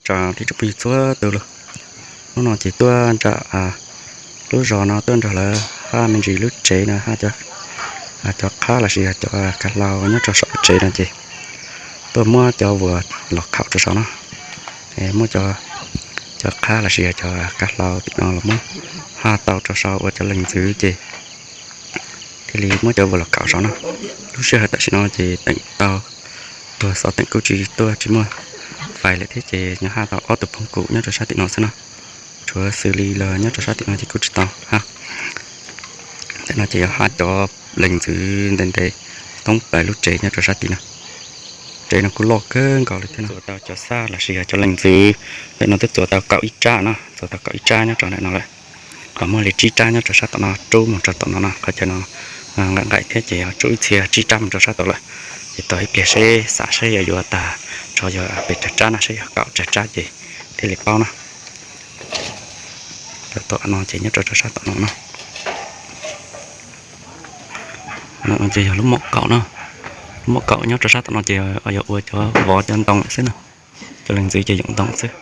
Tsoom phooj ywg txhua tus los, hnub no ces tuaj nram lub zos no tuaj nrog lawv haj me ntsis lub tsev no, haj cov qhab los sis yog cov kav hlau nyob rau saum lub tsev no ces tuaj muab cov vuas los khaum rau saum no. Muab cov qhab los sis yog cov kav hlau tim no los muab haj tau rau saum ua cov lees ntxwv ces thiaj li muab cov vuas los khaum saum no. Lub sij hawm tam sim no ces Teem tau tuag, xov Teem kuj tsis tuaj tsis muaj fais lawm thiab ces nyob haj tau ob tug phooj ywg nyob rau sab tim no xwb no. Tshuav xws li los nyob rau sab tim no ces kuj tsis tau haj. Tam no ces yuav haj cov lees ntxwv ntev ntev thoob plaws lub tsev nyob rau sab tim no. Tsev no kuj loj kawg nkaus li thiab no. Txuas tau cov xaj los sis yog cov lees ntxwv ntawm no twb txuas tau kaum ib rab no, txuas tau kaum ib rab nyob rau ntawm no lawm. Ho muaj li tsib rab nyob rau sab tom no rub mus rau tom no no, qhov chaw no nqaim nqaim thiab ces ho rub ib txhia tsib rab mus rau sab tod lawm. Ces tos ib pliag seb xav seb yog yuav tag tso yog pes tsawg rab no, seb yog kaum tsawg rab ces thiaj li paub no. Tom no ces nyob rau sab tom no no. Ces yog lub mom kaum no, lub mom kaum nyob rau sab tom no ces yog ua cov vov cov ntoo xwb no. Cov lees ntxwv ces yoom ntoo xwb.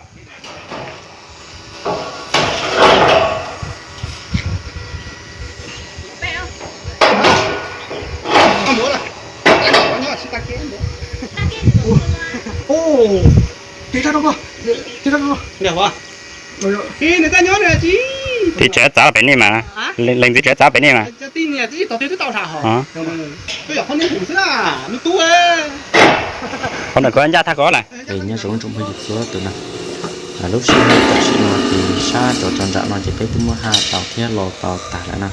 Tsis tseem txav pem nej mas, lees ntxwv tsis txav pem nej mas. Qhov ntawm kuv ncaj thaj kuv lawm. Nyob zoo tsoom phooj ywg txhua tus na, lub sij hawm tam sim no ces sab rov rau nram no ces peb twb muab haj tau thiab lo tau tag lawm na.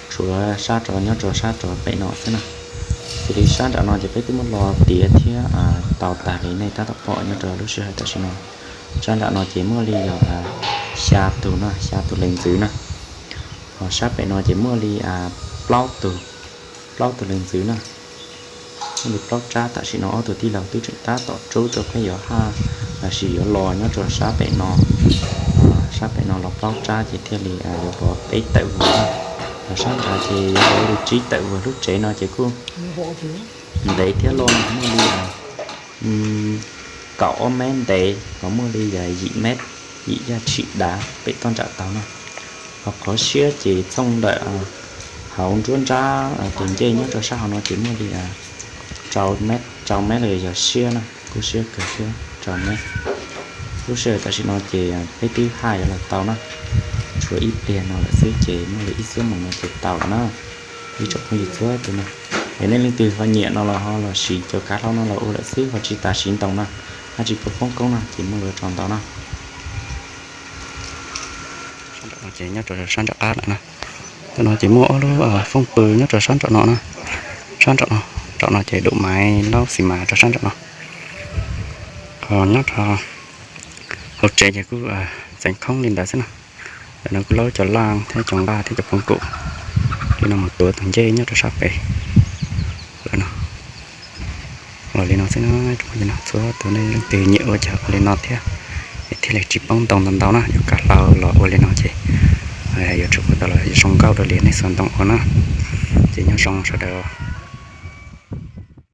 Tshuav sab rov nyob rau sab rov pem no xwb na. Xws li sab nram no ces peb twb muab lo tiav thiab tau tag li nej tab tom pom nyob rau lub sij hawm tam sim no. Sab nram no ces muaj li yog xya tus no, xya tus lees ntxwv na. Ho sab pem no ces muaj li plaub tus, plaub tus lees ntxwv na. Muaj li plaub rab, tam sim no ob tug tij laug twb tseem tab tom rub rau peb yuav haj los sis yuav lo nyob rau sab pem no. Sab pem no los plaub rab ces thiaj li yuav pov peb tawm vuas na. Ho sab nrad ces yuav pov li tsib tawm vuas. Lub tsev no ces kuj ntev thiab loj, muaj li kaum ob mev ntev, ho muaj li yim mev, yim yaj tshim dav pem toj nram taug no. Ho qhov siab ces txooj ntawm hauv nruab nrab tus ncej nyob rau sab hauv no ces muaj li rau mev los yog siab na, kuj siab kawg thiab, rau mev. Lub sij hawm tam sim no ces peb twb haj yuav los tau na, tshuav ib pliag no lawm xwb ces muaj li ib xuab moos no ces tau lawm na. Ib tsoom phooj ywg txhua tus na, yog nej leej twg ho nyiam no los ho los siv cov kav hlau no los ua lawm xwb ho tsis tas siv ntoo na, haj tsis poob koob na ces muaj lua rau ntau na. Ces nyob rau sab nram qab lawm na. Tam no ces muaj ob lub fooj pw nyob rau sab nram no na. Sab nram no, nram no ces dum maiv laub xis mas rau sab nram no. Ho nyob rau hauv tsev ces kuj txeev khoob li ntawd xwb na. Tam no kuj laub cov laj thiab cov nqaj thiab cov phooj ywg li no mus tuav tus ncej nyob rau sab pem lawm no. Los li no xwb na, tsoom phooj ywg, txhua tus nej leej twg nyiam ua cas ua li no thiab, thiaj li tsis poob ntoo ntau ntau na. Yuav kav hlau los ua li no ces yuav tsum ua tau los zoo nkauj dua li nej xuas ntoo ua na. Ces nyob zoo sawv daws.